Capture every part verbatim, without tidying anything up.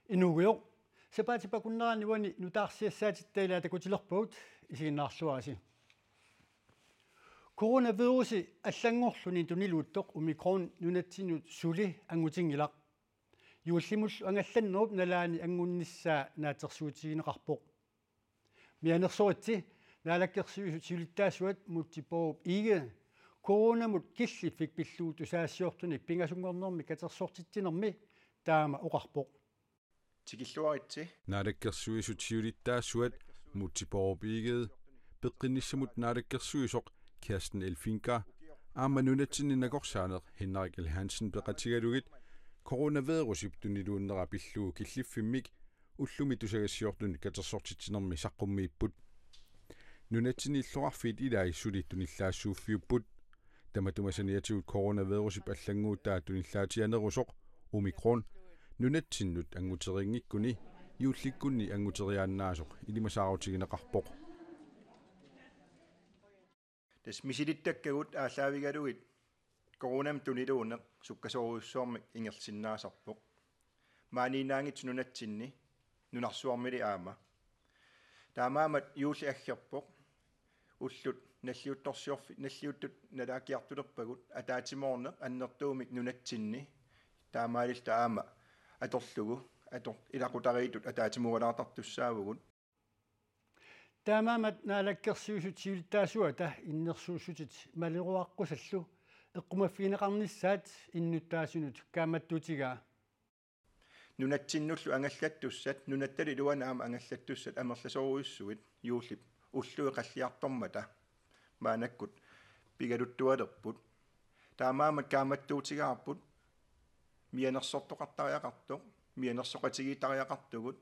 Inuugujoq, sapaatip akunnerani uani nutaarsiassaatitta ilaa takutilerpagut, isiginnaarluarisi. Coronavirusi allanngorluni tuniluuttoq Omicron nunatsinnut suli angutinngilaq. Juullimullu angallannerup nalaani anngunnissaa naatsorsuutigineqarpoq. Mianersoritsi Naalakkersuisut siulittaasuat Múte Bourup Egede coronamut killiffik pillugu tusagassiortunik pingasunngornermi katersortitsinermi taama oqarpoq. Tikilluaritsi. Naalakkersuisut siulittaasuat Múte Bourup Egede, peqqinnissamut naalakkersuisoq Kirsten Elfinka aamma nunatsinni nakorsaaneq Henrik L. Hansen peqatigalugit coronavirusip tuniluunnera pillugu killiffimmik ullumi tusagassiortunik katersortitsinermi saqqummiipput. Nunatsinni illoqarfiit ilai suli tunillaassuuffiupput. Tamatuma saniatigut coronavirusip allannguutaa tunillaatianerusoq Omicron nunatsinnut anguterinngikkuni juullikkunni anguteriaannaasoq ilimasaarutigineqarpoq. Tassa misilittakkagut aallaavigalugit coronamik tuniluunneq sukkasoorujussuarmik ingerlasinnaasarpoq. Maaniinnaanngitsoq nunatsinni, nunarsuarmili aamma. Taamaammat juulli aggerpoq. Ullut nalliuttorsiorfi-, nalliuttut nalaakkiartulerpagut ataatsimoorneq annertuumik nunatsinni. Taamaalilluta aamma atorlugu, ator-, ilaqutariittut ataatsimooralaartartussaavugut. Taamaammat Naalakkersuisut siulittaasuata innersuussutit maleruaqqusallu eqqumaffigineqarnissaat innuttaasunut kaammattuutigaa. Nunatsinnullu angallattussat, nunattalu iluanni aamma angallattussat amerlasoorujussuit juullip ullui qalliartormata maannakkut pigaluttualerput. Taamaammat kaammattuutigaarput mianersortoqartariaqartoq, mianersoqatigiittariaqartugut,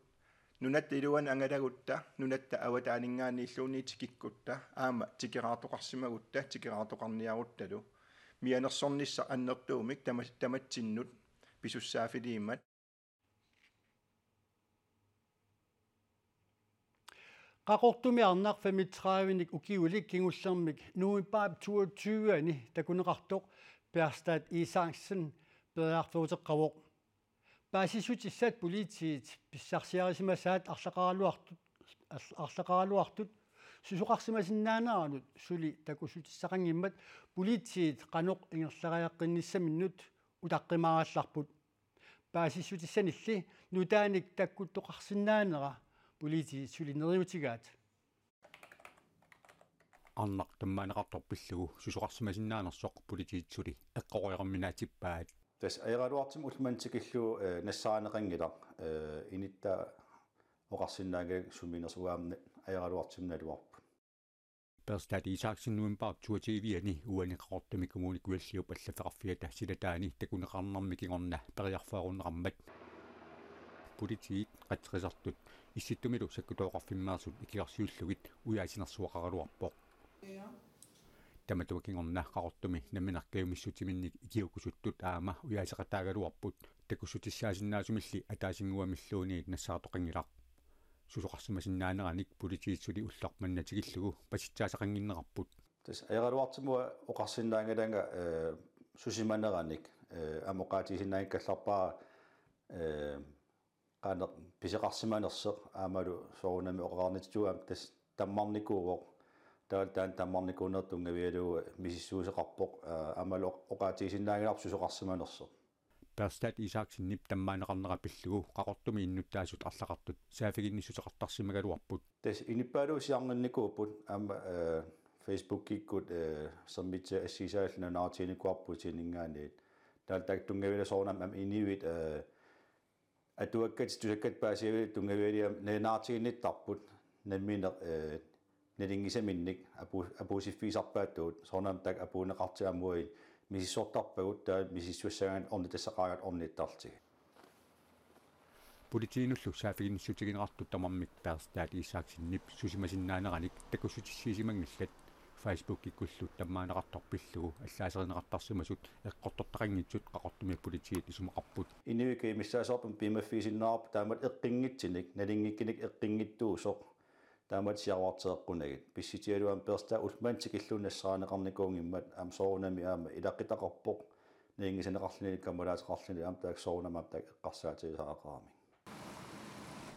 nunatta iluanni angalagutta, nunatta avataaninngaanniilluunniit tikikkutta, aamma tikeraartoqarsimagutta, tikeraartoqarniaruttalu. Mianersornissaq annertuumik tama-, tamatsinnut pisussaaffiliimmat. Qaqortumi arnaq femogtredive-nik ukiulik kingullermik novembarip toogtyve-ani takuneqartoq Per Stad Isaksen periarferuteqqavoq. Paasissutissat politiit pissarsiarisimasaat arlaqaraluartut, arl-, arlaqaraluartut susoqarsimasinnaaneranut suli takussutissaqanngimmat politiit qanoq ingerlariaqqinnissaminnut utaqqimaarallarput. Paasissutissanilli nutaanik takkuttoqarsinnaanera politiit suli neriuutigaat. Arnaq tammaaneqartoq pillugu susoqarsimasinnaanersoq politiit suli eqqoriarminaatsippaat. Tassa ajoraluartumik ulloq manna tikillugu, eh, nassaarineqanngilaq, eh, inuttaa oqarsinnaanngilaq sumiinnersoq, uanga aamma ajoraluartumik naluarput. Per Stad Isaksen novembarip toogtyve-ani uani Qaqortumi Kommune Kujalliup allaffeqarfiata silataani takuneqarnermi kingorna periarfeerunneqarmat politiit qatserisartut Issittumilu sakkutooqarfimmeersut ikiorsiullugit ujaasinersuaqaraluarpoq. Tamatuma kingorna Qaqortumi nammineq kajumissutsiminnik ikiuukkusuttut aamma ujaaseqataagaluarput takussutissaasinnaasumilli ataasinnguamilluunniit nassaartoqanngilaq. Susoqarsimasinnaaneranik politiit suli ulloq manna tikillugu pasitsaasaqannginnerarput. Tassa ajoraluartumik oqarsinnaannginnama, eh, susimaneranik, eh, aamma oqaatigisinnaanngikkallarpara, eh, qanoq pisoqarsimanersoq aammalu soorunami oqareernittut aamma tassa tammarnikuuvoq. Taava taanna tammarnikuunerup tunngavigalugu misissuisoqarpoq, eh, aammalu oq-, oqaatigisinnaanngilarput susoqarsimanersoq. Per Stad Isaksenip tammaaneqarnera pillugu Qaqortumi innuttaasut arlaqartut saaffiginnissuteqartarsimagaluarput. Tassa inuppaaluit siarninnikuupput aamma, eh, Facebookikkut, eh, sermitsiat assigisaallu nalunaarutiginikuuarput sininngaanniit. Taava taakku tunngavigalugu soorunami aamma inuit, eh, atuakkatit tusakkatit paasigalugu tunngavigalugu nalunaarutiginnittarput nammineq, eh, nalunngisaminnik apu-, apuussiffigisarpaatigut, soorunami taakku apuunneqartut aamma uagut misissortarpagut, taava misissugassagaanni ornitassaqaraangat ornittarlugit. Politiinullu saaffiginnissutigineqartut tamarmik Per Stad Isaksenip susimasinnaanerannik takussutissiisimanngillat. Facebookikkullu tammaaneqartoq pillugu allaaserineqartarsimasut eqqortortaqanngitsut Qaqortumi politiit isumaqarput. Inuit kajumissaasarput piumaffigisinnaavarput taamatut eqqunngitsunik, nalunngikkunik eqqunngitsuusoq, taamatut siaruartereqqunagit. Pissutigalugu aamma Per Stad ulloq manna tikillugu nassaarineqarnikuunngimmat aamma soorunami aamma ilaquttaqarpoq, nalunngisaneqarluni, kammalaateqarluni, aamma taakku soorunami aamma taakku eqqarsaatigisariaqaramik.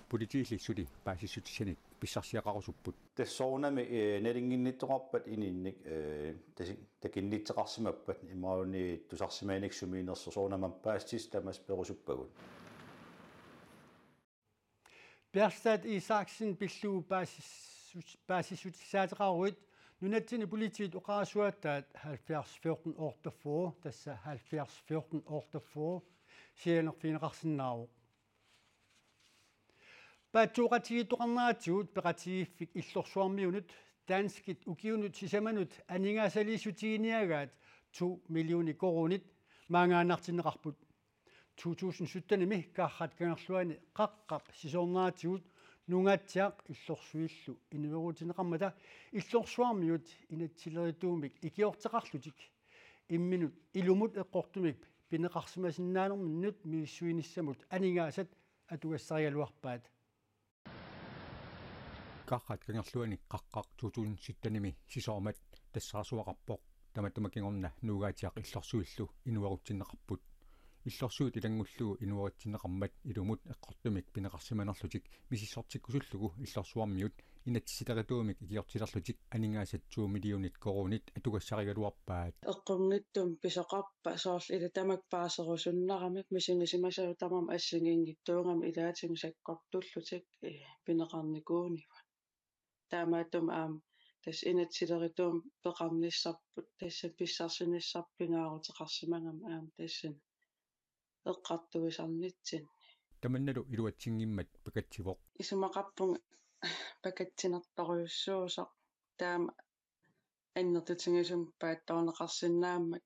Politiilli suli paasissutissanik pissarsiaqarusupput. Tassa soorunami, eh, nalunnginnittoqarpat ininnik, eh, tasi-, takunnittoqarsimappat imaluunniit tusarsimaannik sumiinnersoq soorunami paasissutissat tamassi perusuppagut. Bjergstad Isaksen pillugu paasissut-, paasissutissaateqaruit nunatsinni politiit oqarasuaataat halvfjerds fjorten otteogfyrre, tassa halvfjerds fjorten otteogfyrre, sianerfigineqarsinnaavoq. Paatsooqatigiittoqarneratigut peqatigiiffik Illorsuarmiunut danskit ukiunut sisamanut aningaasaliissutiginiagaat to millioner koruunit maangaannartinneqarput. To tusind syttenimi Karrat Kangerluani qaqqap sisoorneratigut Nuugaatsiaq Illorsuillu inuerutsinneqarmata Illorsuarmiut inatsisilerituumik ikiorteqarlutik imminut ilumut eqqortumik pineqarsimasinnaanerminnut misissuinissamut aningaasat atugassarigaluarpaat. Karrat Kangerluani qaqqaq to tusind syttenimi sisoormat tassaarsuaqarpoq. Tamatuma kingorna Nuugaatsiaq Illorsuillu inuerutsinneqarput. Illorsuit ilanngullugu inuerutsinneqarmat ilumut eqqortumik pineqarsimanerlutik misissortikkusullugu Illorsuarmiut inatsisilerituumik ikiortilerlutik aningaasat to millionit koruunit atugassarigaluarpaat. Eqqunngitsumik pisoqarpa soorlu ilaa tamakku paaserusunnaramik misigisimasavut tamarmik assigiinngitsuugamik ilaatigut sakkortullutik, eh, pineqarnikuunivut. Taamaattumik aamma tassa inatsisilerituumik peqarnissarput tassa pissarsinissarput pingaaruteqarsimagami aamma tassani eqqartuisarnitsinni. Tamannalu iluatsinngimmat pakatsivoq. Isumaqarpunga pakatsinertorujussuusoq taama annertutigisumik paatsoorneqarsinnaammat,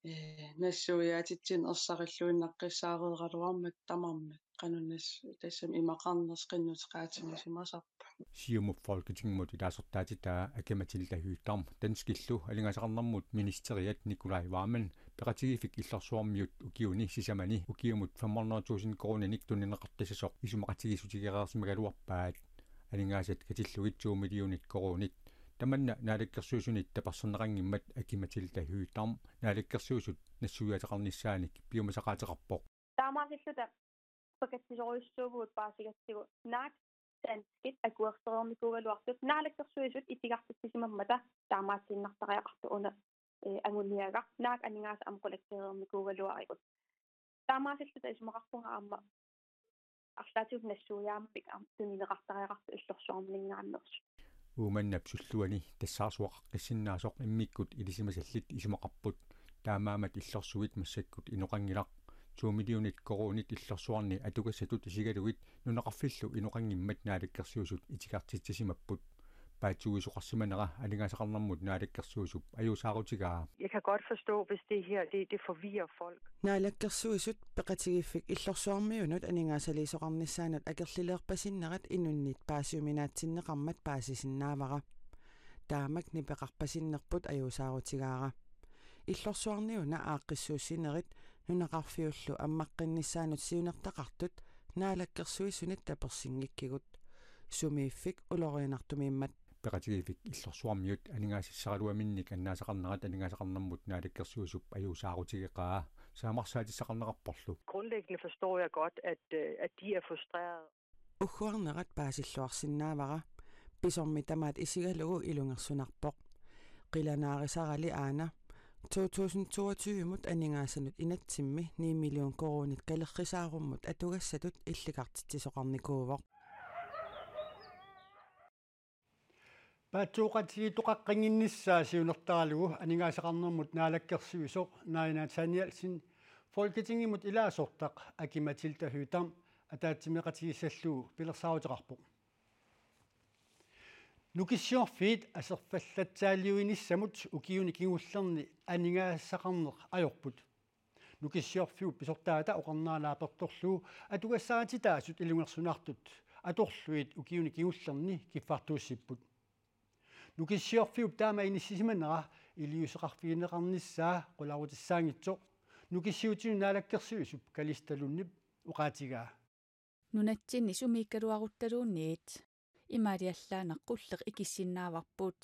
eh, nassuiaatitsinni ersarilluinnaqqissaareeraluarmat tamarmik qanoq nas-, tassami imaqarnersoq qinnuteqaatigisimasarput. Siumup Folketingimut ilaasortaatitaa Aki-Matilda Høegh-Dam danskillu aningaasaqarnermut ministeriat Nicolai Wammen peqatigiiffik Illorsuarmiut ukiuni sisamani ukiumut fem hundrede tusind koruuninik tunineqartussasoq isumaqatigiissutigereersimagaluarpaat. Aningaasat katillugit to millionit koruunit. Tamanna Naalakkersuisunit taperserneqanngimmat Aki-Matilda Høegh-Dam Naalakkersuisut nassuiaateqarnissaanik piumasaqaateqarpoq. Taamaasilluta pakatsisorujussuuvugut paasigatsigu naak danskit akuersereernikuugaluartut Naalakkersuisut itigartitsisimammata taamaatiinnartariaqartoq una, eh, anguniagaq naak aningaasat aamma qulakkeereernikuugaluarigut. Taamaasilluta isumaqarpunga aamma arlaatigut nassuiaammik aamma tunineqartariaqartoq Illorsuarminngaanneersut. Uummannap sulluani tassaarsuaqaqqissinnaasoq immikkut ilisimasallit isumaqarput. Taamaammat Illorsuit massakkut inoqanngilaq. To millionit koruunit Illorsuarni atugassatut isigalugit nunaqarfillu inoqanngimmat Naalakkersuisut itigartitsisimapput. Paatsuuisoqarsimanera aningaasaqarnermut Naalakkersuisup ajuusaarutigaa. Jeg kan godt forstå, hvis det her, det, det forvirrer folk. Naalakkersuisut peqatigiiffik Illorsuarmiunut aningaasaliisoqarnissaanut akerlileerpasinnerat inunnit paasiuminaatsinneqarmat paasisinnaavara. Taamak nipeqarpasinnerput ajuusaarutigaara. Illorsuarniuna aaqqissuussinerit nunaqarfiullu ammaqqinnissaanut siunertaqartut Naalakkersuisunit tapersinngikkigut. Sumiiffik ulorianartumiimmat. Peqatigiiffik Illorsuarmiut aningaasassaraluaminnik annaasaqarnerat aningaasaqarnermut Naalakkersuisup ajuusaarutigeqaa. Saamarsaatissaqarneqarporlu. Grundlæggende forstår jeg godt, at, øh, at de er frustrerede. Ugguarnerat paasilluarsinnaavara. Pisormi tamaat isigalugu ilungersunarpoq. Qilanaarisarali aana to tusind toogtyve-mut aningaasanut inatsimmi ni million koruunit kalerrisaarummut atugassatut illikartitsisoqarnikuuvoq. Paatsooqatigiittoqaqqannginnissaa siunertaralugu aningaasaqarnermut Naalakkersuisoq Naaja Nathanielsen Folketingimut ilaasortaq Aki-Matilda Høegh-Dam ataatsimeeqatigiissallugu pilersaaruteqarpoq. Nukissiorfiit aserfallatsaaliuinissamut ukiuni kingullerni aningaasaqarneq ajorput. Nukissiorfiup pisortaata oqarnera naapertorlugu atugassarititaasut ilungersunartut atorlugit ukiuni kingullerni kiffartuussipput. Nukissiorfiup taama inissisimanera iliuuseqarfigineqarnissaa qularutissaanngitsoq nukissiutinut Naalakkersuisup Kalista Lundip oqaatigaa. Nunatsinni sumiikkaluaruttaluunniit imaaliallaannaq qulleq ikissinnaavarput.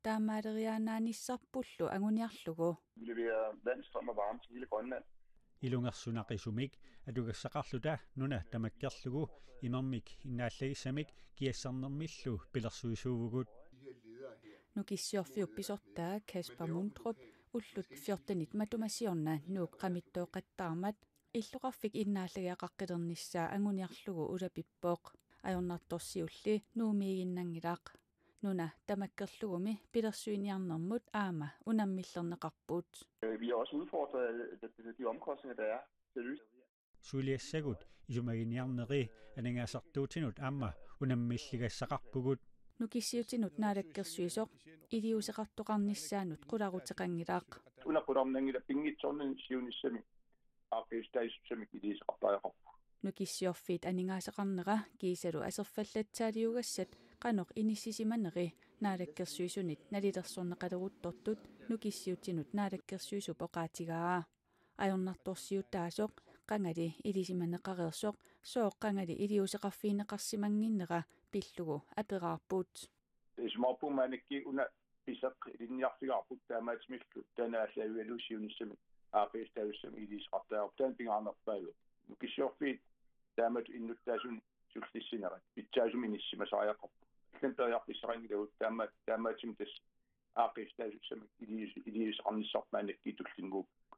Taamaaleriaannaanissarpullu anguniarlugu. Vi leverer vand, strøm og varme til hele Grønland. ilungersunaqisumik atugassaqarluta nuna tamakkerlugu imermik innaallagissamik kiassarnermillu pilersuisuuvugut. Nukissiorfiup pisortaa Kasper Mundrup ullut fjortenit matuma siorna Nuuk qamittooqattaarmat illoqarfik innaallagiaqaqqilernissaa anguniarlugu ulapippoq. Ajornartorsiulli Nuummiiginnanngilaq. Nuna tamakkerlugumi pilersuiniarnermut aamma unammillerneqarput. Øh, Vi er også udfordret af de omkostninger, der er. Seriøst. Suliassagut isumaginiarneri aningaasartuutinut aamma unammilligassaqarpugut. Nukissiutinut naalakkersuisoq iliuuseqartoqarnissaanut qularuteqanngilaq. Una qularnanngilaq pinngitsoornani siunissami aaqqiissutaasussamik iliuuseqartariaqarpoq. Nukissiorfiit aningaasaqarnera kiisalu aserfallatsaaliugassat qanoq inissisimaneri naalakkersuisunit nalilersorneqaleruttortut nukissiutinut naalakkersuisup oqaatigaa. Ajornartorsiutaasoq qangali ilisimaneqareersoq sooq qangali iliuuseqarfigineqarsimannginnera pillugu aperaarput. Isumaqarpunga maannakkut una piseq ilinniarfigaarput taamaattumillu taanna aallaavigalugu siunissami aaqqiissutaasussamik iliuuseqartariaqarpoq taanna pingaarnerpaaluit. Nukissiorfiit taamatut innuttaasunik sullissinerat pitsaasumik inissisimasariaqarpoq. Allamik periarfissaqanngilagut taama taamaattumik tassa aaqqiissutaasussamik iliuuse- iliuuseqarnissarput maannakkut tullinnguuppoq.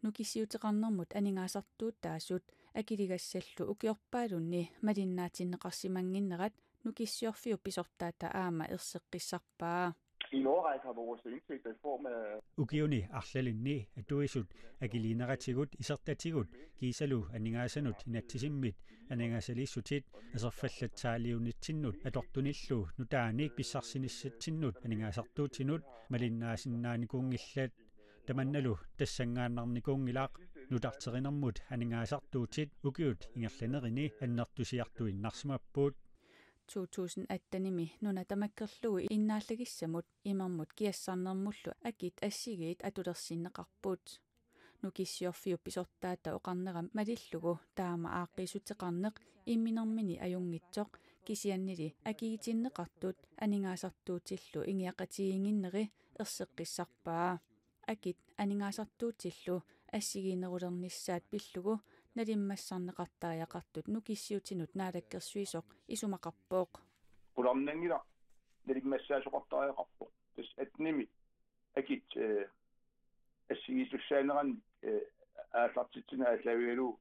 Nukissiuteqarnermut aningaasartuutaasut akiligassallu ukiorpaalunni malinnaatinneqarsimannginnerat Nukissiorfiup pisortaata aamma erseqqissarpaa. I en årrække har vores indtægter i form af Ukiuni arlalinni atuisut akiliineratigut isertatigut kiisalu aningaasanut inatsisimmit aningaasaliissutit aserfallatsaaliuunitsinnut atortunillu nutaanik pissarsinissatsinnut aningaasartuutinut malinnaasinnaanikuunngillat. Tamannalu tassanngaannarnikuunngilaq nutarterinermut aningaasartuutit ukiut ingerlanerini annertusiartuinnarsimapput. To tusind attenimi nuna tamakkerlugu innaallagissamut imermut kiassarnermullu akit assigiit atulersinneqarput. Nukissiorfiup pisortaata oqarnera malillugu taama aaqqiissuteqarneq imminermini ajunngitsoq kisiannili akigitinneqartut aningaasartuutillu ingiaqatigiinnginneri erseqqissarpaa. Akit aningaasartuutillu assigiinnerulernissaat pillugu nalimmassarneqartariaqartut nukissiutinut naalakkersuisoq isumaqarpoq. Qularnanngilaq nalimmassaasoqartariaqarpoq. Tassa attenimi akit øh, assigiissussaanerannik øh, aallartitsineq aallaavigalugu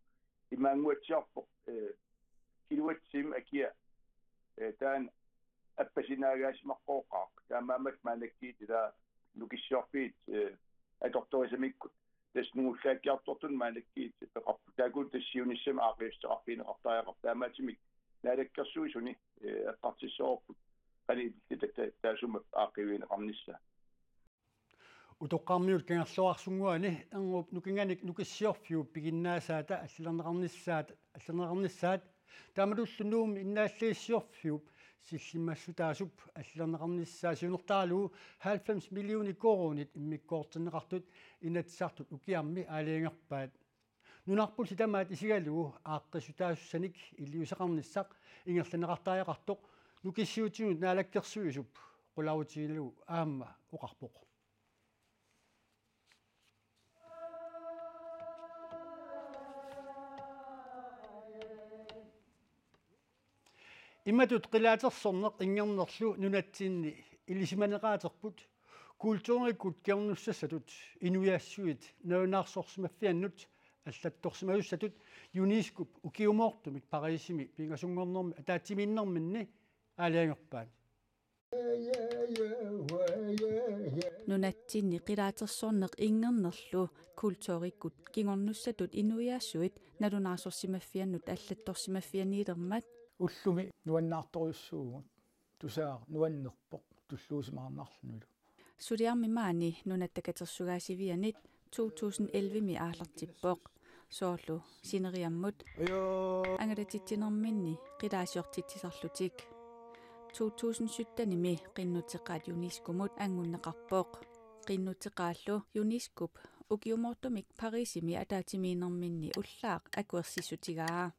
imaannguatsiarpoq øh, kilowatt-time akia øh, taanna appasinaagaasimaqqooqaaq. Taamaammat maannakkut ilaa nukissiorfiit øh, atortorisamikkut tassa nungullaakkiartortut maannakkut peqarput. Taakku tassa siunissami aaqqiissuteqarfigineqartariaqarput. Taamaattumik naalakkersuisuni øh, eqqartussaavoq qanoq ililluta ta- taassuma aaqqiivigineqarnissaa. Utoqqarmiut Kangerluarsunnguani erngup nukinganik Nukissiorfiup piginnaasaata allilerneqarnissaat allilerneqarnissaat taamatullu Nuummi innaallagissiorfiup sillimmassutaasup allilerneqarnissaa siunertaralugu halvfems millioner koruunit immikkoortinneqartut Inatsisartut ukiarmi aalajangerpaat. Nunarpulli tamaat isigalugu aaqqissutaasussanik iliuuseqarnissaq ingerlanneqartariaqartoq Nukissiutinut naalakkersuisup qularutigilagu aamma oqarpoq. Imatut qilaatersorneq inngernerlu nunatsinni ilisimaneqaaterput kulturikkut kingornussassatut inuiassuit nalunaarsorsimaffiannut allattorsimasussatut UNESCO-p ukiumoortumik Parisimi pingasunngornermi ataatsimiinnerminni aalajangerpaat. Nunatsinni qilaatersorneq inngernerlu kulturikkut kingornussatut inuiassuit nalunaarsorsimaffiannut allattorsimaffianiilermat Ullumi nuannaartorujussuuvugut. Tusaaq nuannerpoq tulluusimaarnarlunilu. Suliarmi maani Nunatta Katersugaasivianit to tusind elleve-mi aallartippoq. Soorlu sineriammut angalatitsinerminni qilaasiortitsisarlutik. To tusind sytten-imi qinnuteqaat UNESCO-mut anngunneqarpoq. Qinnuteqaallu UNESCO-p ukiumoortumik Parisimi ataatsimiinnerminni ullaaq akuersissutigaa.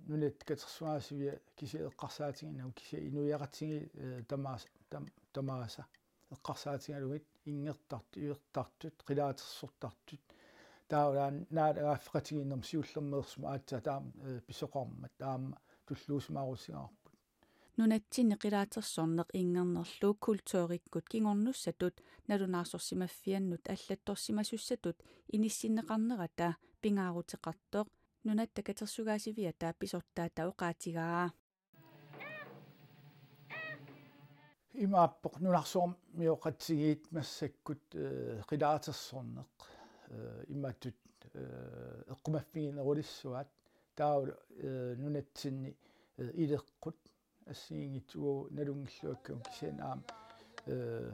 Nunatta katersugaasivia kisianni eqqarsaatiginngilagut kisianni inuiaqatigiit, eh, tamaasa, tam-, tamaasa eqqarsaatigalugit inngertartut, ivertartut, qilaatersortartut. Taava naalagaaffeqatigiinnermi siullermeersumik aatsaat taama, eh, pisoqarmat taama tulluusimaarutigaarput. Nunatsinni qilaatersorneq inngernerlu kulturikkut kingornussatut nalunaarsorsimaffiannut allattorsimasussatut inissinneqarnerata pingaaruteqartoq Nunatta Katersugaasiviata pisortaata oqaatigaa. Imaappoq nunarsuarmioqatigiit massakkut, eh, qilaatersorneq, eh, imatut, eh, eqqumaffiginerulissuaat taavalu, eh, nunatsinni, eh, ileqqut assigiinngitsut uagut nalunngilluakkagut kisianni aamma, eh,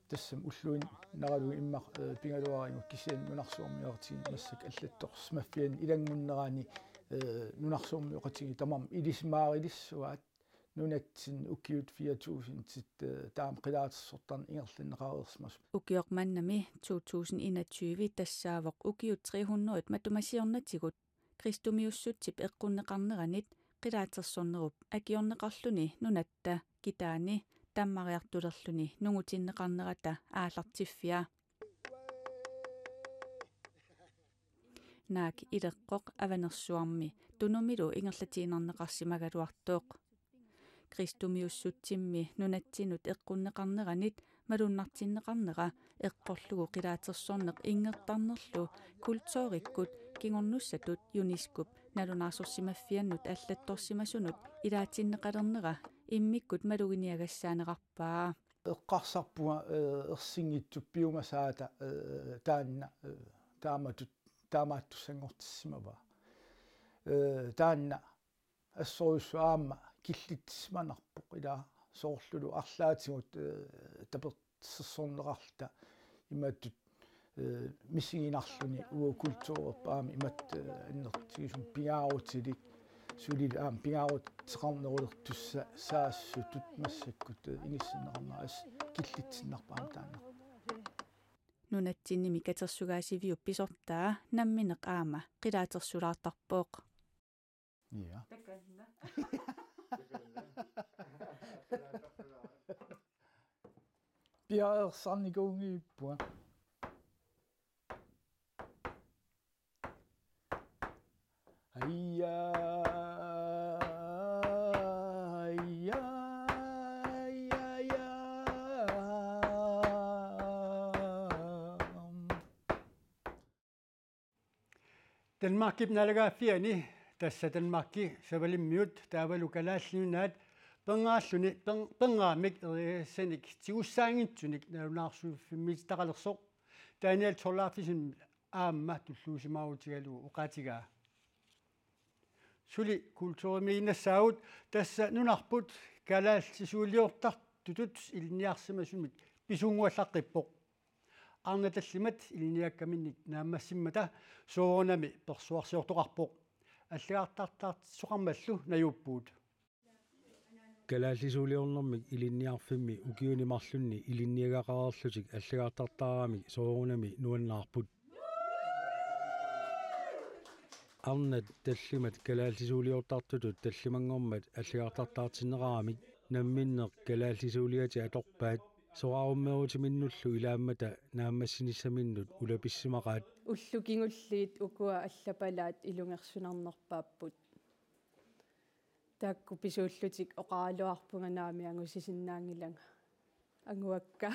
tassami ulluinnaralugu immaqa, eh, pigaluarigut kisianni nunarsuarmioqatigiit massakkut allattorsimaffianni ilanngunnerani, eh, nunarsuarmioqatigiit tamarmik ilisimaarilissuaat nunatsinni ukiut fire tusindit, eh, taama qilaatersortarneq ingerlanneqareersimasoq. Ukioq manna to tusind enogtyve tassaavoq ukiut tre hundrede matuma siornatigut kristumiussutsip eqqunneqarneranit qilaatersornerup akiorneqarluni nunatta kitaani tammariartulerluni nungutinneqarnerata aallartiffia. Naak ileqqoq Avanersuarmi Tunumilu ingerlatiinnarneqarsimagaluartoq. Kristumiussutsimmi nunatsinnut eqqunneqarneranit malunnartinneqarnera eqqorlugu qilaatersorneq inngertarnerlu kulturikkut kingornussatut UNESCO-p nalunaarsorsimaffiannut allattorsimasunut ilaatinneqalernera immikkut maluginiagassaanerarpaa. Eqqarsarpunga, eh, ersinngitsup piumasaata, eh, taanna, eh, taamatut, taamaattussanngortissimavaa. Eh, taanna assorujussuaq aamma killitsimanarpoq ilaa soorlulu arlaatigut, eh, tapersersorneqarluta imatut, eh, misiginarluni uagut kulturerput aamma imatut, eh, annertutigisumik pingaarutilik sulilu aamma pingaaruteqarnerulertussaq saassutut massakkut, eh, inissinneqarnera assut killitsinnarpoq aamma taanna. Nunatsinnimi katersugaasiviup pisortaa nammineq aamma qilaatersulaartarpoq. Ja. Piareersarnikuunngippunga. Aija, aija, aija, aija. Danmarkip naalagaaffiani, tassa Danmarki Savalimmiut taavalu Kalaallit Nunaat, pernaalluni, per-, pernaamik eriagassanik tigussaanngitsunik nalunaarsuiffimmiititaqalersoq Daniel Thorleifsen aamma tulluusimaarutigalugu oqaatigaa. Suli kulturimiinnassaagut, tassa nunarput kalaallisuuliortartutut ilinniarsimasumik pisuunnguallaqqippoq. Arnat tallimat ilinniakkaminnik naammassimmata soorunami persuarsiortoqarpoq. Allagartartartitsisoqarmallu najuuppugut. Kalaallisuuliornermik ilinniarfimmi ukiuni marlunni ilinniagaqareerlutik allagartartaaramik soorunami nuannaarput. Arnat tallimat kalaallisuuliortartutut tallimanngormat allagartartaartinneqaramik namminneq kalaallisuuliatik atorpaat, soraarummeerutiminnullu ilaammata naammassinissaminnut ulapissimaqaat. Ullut kingulliit ukua allapalaat ilungersunarnerpaapput. Taakku pisuullutik oqaraluarpunga naamik angusisinnaanngilanga. Anguakka.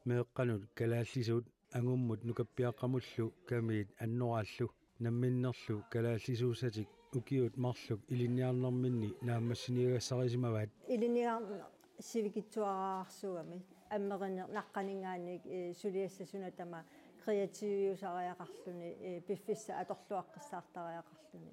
Meeqqanut kalaallisut angummut nukappiaqqamullu kamiit annoraallu namminnerlu kalaallisuussatik ukiut marluk ilinniarnerminni naammassiniagassarissimavaat. Ilinniarneq sivikitsuararsuugami. Ammerineq naqqaninngaanniit, eh, suliassaq suna tamaat kreativiusariaqarluni, eh, piffissaq atorluaqqissaartariaqarluni.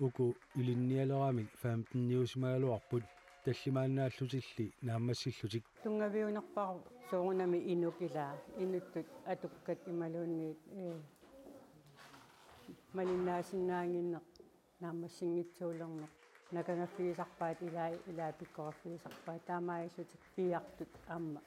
Uku ilinnialeramik femteniusimagaluarput tallimaannaallutilli naammassillutik. Tunngaviunerpaavoq soorunami inuk ilaa, inuttut atukkat imaluunniit, eh, malinnaasinnaannginneq naammassinngitsuulerneq. Nakagaffigisarpaat ilai, ilai pikkoriffigisarpaat, taamaasilluni piiartut aamma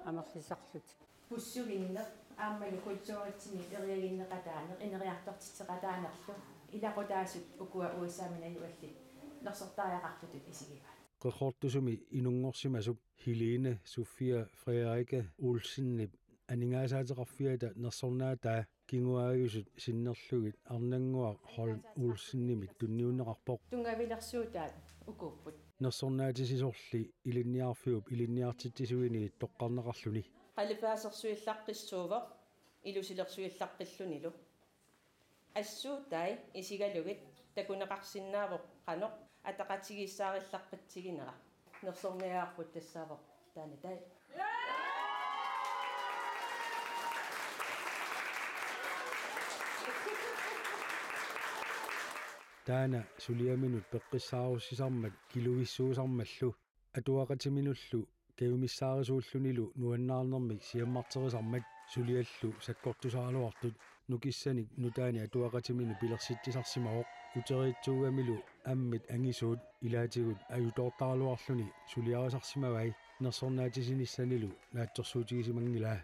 amerlisarlutik. Pussuginneq, Aammalu kulturitsinni eriaginneqataaneq ineriartortitseqataanerlu ilaqutaasut ukua U S A-mi najugallit nersortariaqartutut isigivaat. Qeqortusumi inunngorsimasup Helene Sofia Frederikke Olsenip aningaasaateqarfiata nersornaataa kinguaavisut sinnerlugit Arnannguaq Holm Olsenimit tunniunneqarpoq. Tunngavilersuutaat ukuupput. Nersornaatisisorli ilinniarfiup ilinniartitsisuinit toqqarneqarluni. Qalipaassersuillaqqissuuvoq ilusilersuillaqqillunilu. Assuutai isigalugit takuneqarsinnaavoq qanoq ataqatigiissaarillaqqittiginera. Nersorniagarput tassaavoq taanna taai. Taanna suliaminut peqqissaarussisarmat kiluissuusarmallu atuaqatiminullu kajumissaarisuullunilu nuannaarnermik siammarterisarmat suliallu sakkortusaraluartut nukissanik nutaanik atuaqatiminut pilersitsisarsimavoq uteriitsuugamilu ammit angisuut ilaatigut ajutoortaraluarluni suliarisarsimavai nersornaatisinissanillu naatsorsuutigisimanngilaa.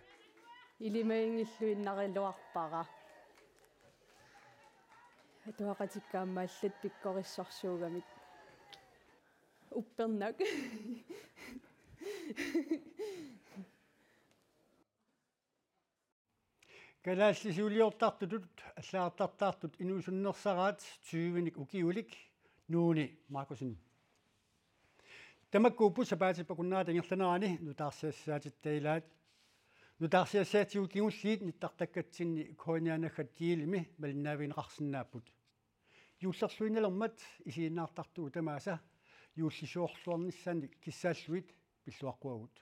Ilimaginngilluinnariluarpara. Atuaqatikka aamma allat pikkorissorsuugamik. Uppernak. Kalaallit siuliortartutut allagartartaartut inuusunnersaraat tyvenik ukiulik Nuuni Markussen. Tamakkuupput sapaatip akunnerata ingerlanerani nutaarsiassaatitta ilaat. Nutaarsiassaatigut kingulliit nittartakkatsinni K N R-naggat Kielimi malinnaavigineqarsinnaapput. Juullerluinnalermat isiginnaartartugut tamaasa juullisoorluarnissaannik kissaallugit pilluaqquagut.